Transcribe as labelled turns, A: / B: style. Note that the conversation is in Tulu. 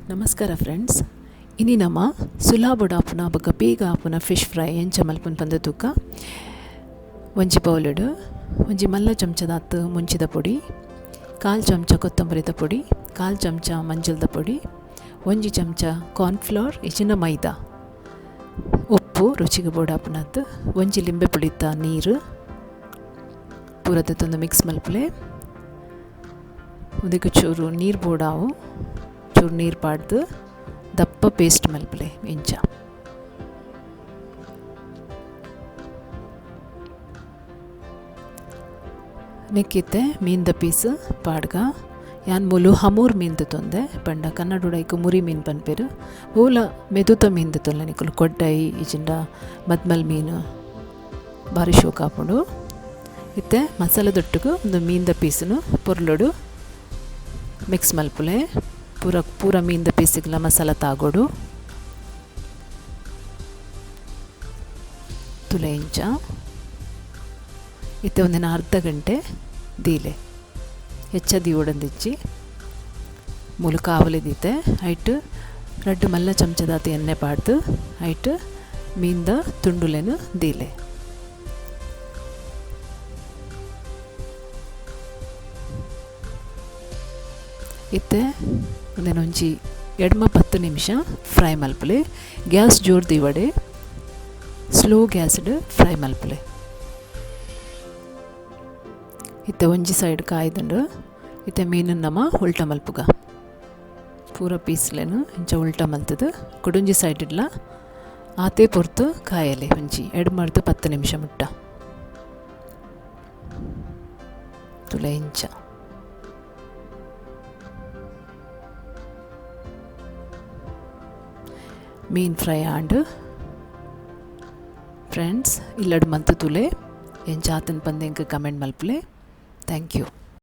A: ನಮಸ್ಕಾರ ಫ್ರೆಂಡ್ಸ್, ಇನಿ ನಮ ಸುಲಾಬೊಡಾಪುನ ಬೊಕ ಬೇಗ ಆಪುನ ಫಿಶ್ ಫ್ರೈ ಎಂಚ ಮಲ್ಪುನ ಪಂದ್ ತೂಕ. ಒಂಜಿ ಬೌಲುಡು ಒಂಜಿ ಮಲ್ಲ ಚಮಚದಾತ್ ಮುಂಚಿದ ಪೊಡಿ, ಕಾಲು ಚಮಚ ಕೊತ್ತಂಬರಿದ ಪೊಡಿ, ಕಾಲು ಚಮಚ ಮಂಜಲ್ದ ಪೊಡಿ, ಒಂಜಿ ಚಮಚ ಕಾರ್ನ್ಫ್ಲೋರ್ ಇಚಿನ ಮೈದಾ, ಉಪ್ಪು ರುಚಿಗೆ ಬೋಡಾಪುನಾತ್, ಒಂಜಿ ಲಿಂಬೆ ಪುಳಿತ ನೀರು ಪೂರ ದೆತ್ತೊಂದು ಮಿಕ್ಸ್ ಮಲ್ಪುಲೆ. ಉಂದೆಕ್ ಚೂರು ನೀರು ಬೋಡಾವು, ಚೂರು ನೀರು ಪಾಡ್ದು ದಪ್ಪ ಪೇಸ್ಟ್ ಮಲ್ಪುಲೆ ಇಂಚ. ನೆಕ್ಕಿತ್ತೆ ಮೀನ್ದ ಪೀಸ್ ಪಾಡ್ಗ. ಯಾನ್ ಮೂಲು ಹಮೂರ್ ಮೀನ್ ತೊಂದೆ ಪಂಡ ಕನ್ನಡೊಡು ಐಕ್ ಮುರಿ ಮೀನ್ ಪನ್ಪೆರ್. ಓಲ ಮೆದುತ ಮೀನ್ ತೊಂದೆ ನಿಕುಲು ಕೊಡ್ಡೈ ಇಜಿಂಡ ಮದ್ಮಲ್ ಮೀನು ಬಾರಿ ಶೋಕ್ ಆಪುಂಡು. ಇತ್ತೆ ಮಸಾಲೆ ದೊಟ್ಟುಗು ಒಂದು ಮೀನ್ದ ಪೀಸುನು ಪೊರ್ಲುಡು ಮಿಕ್ಸ್ ಮಲ್ಪುಲೆ. ಪೂರ ಪೂರ ಮೀನ್ದ ಪೀಸಿಗ್ಲ ಮಸಾಲ ತಾಗೋಡು ತುಲೆ ಇಂಚ. ಇತ್ತೆ ಒಂದಿನ ಅರ್ಧ ಗಂಟೆ ದೀಲೆ ಹೆಚ್ಚ ದೀವೊಡಂದಿಜ್ಜಿ. ಮೂಲು ಕಾವಲಿ ದೀತೆ ಐಟ್ ರಡ್ಡ್ ಮಲ್ಲ ಚಮಚದಾತ್ ಎಣ್ಣೆ ಪಾಡ್ದು ಐಟ್ ಮೀನ್ದ ತುಂಡುಲೆನು ದೀಲೆ. ಇತ್ತೆ ಉಂದೆನ್ ಒಂಜಿ ಎಡ್ಮ 10 ನಿಮಿಷ ಫ್ರೈ ಮಲ್ಪುಲೆ. ಗ್ಯಾಸ್ ಜೋರ್ ದೀವಡೆ, ಸ್ಲೋ ಗ್ಯಾಸ್ಡ್ ಫ್ರೈ ಮಲ್ಪುಲೆ. ಇತ್ತೆ ಒಂಜಿ ಸೈಡ್ ಕಾಯ್ದುಂಡು. ಇತ್ತೆ ಮೀನು ನಮ ಉಲ್ಟ ಮಲ್ಪುಗ. ಪೂರ ಪೀಸ್ಲೆನು ಇಂಚ ಉಲ್ಟ ಮಲ್ತದು ಕುಡೊಂಜಿ ಸೈಡ್ ಇಡ್ಲ ಆತೇ ಪೊರ್ತು ಕಾಯಲೆ ಒಂಜಿ ಎಡ್ಮರ್ದ್ 10 ನಿಮಿಷ ಮುಟ್ಟ ತುಲೆ ಇಂಚ. ಮೀನ್ fry and friends ಇಲ್ಲಡ್ ಮಂತ್ ತುಲೆ ಎಂಚ ಆತನ್ ಪಂದ್ ಎಂಕ್ ಕಮೆಂಟ್ ಮಲ್ಪುಲೆ. Thank you.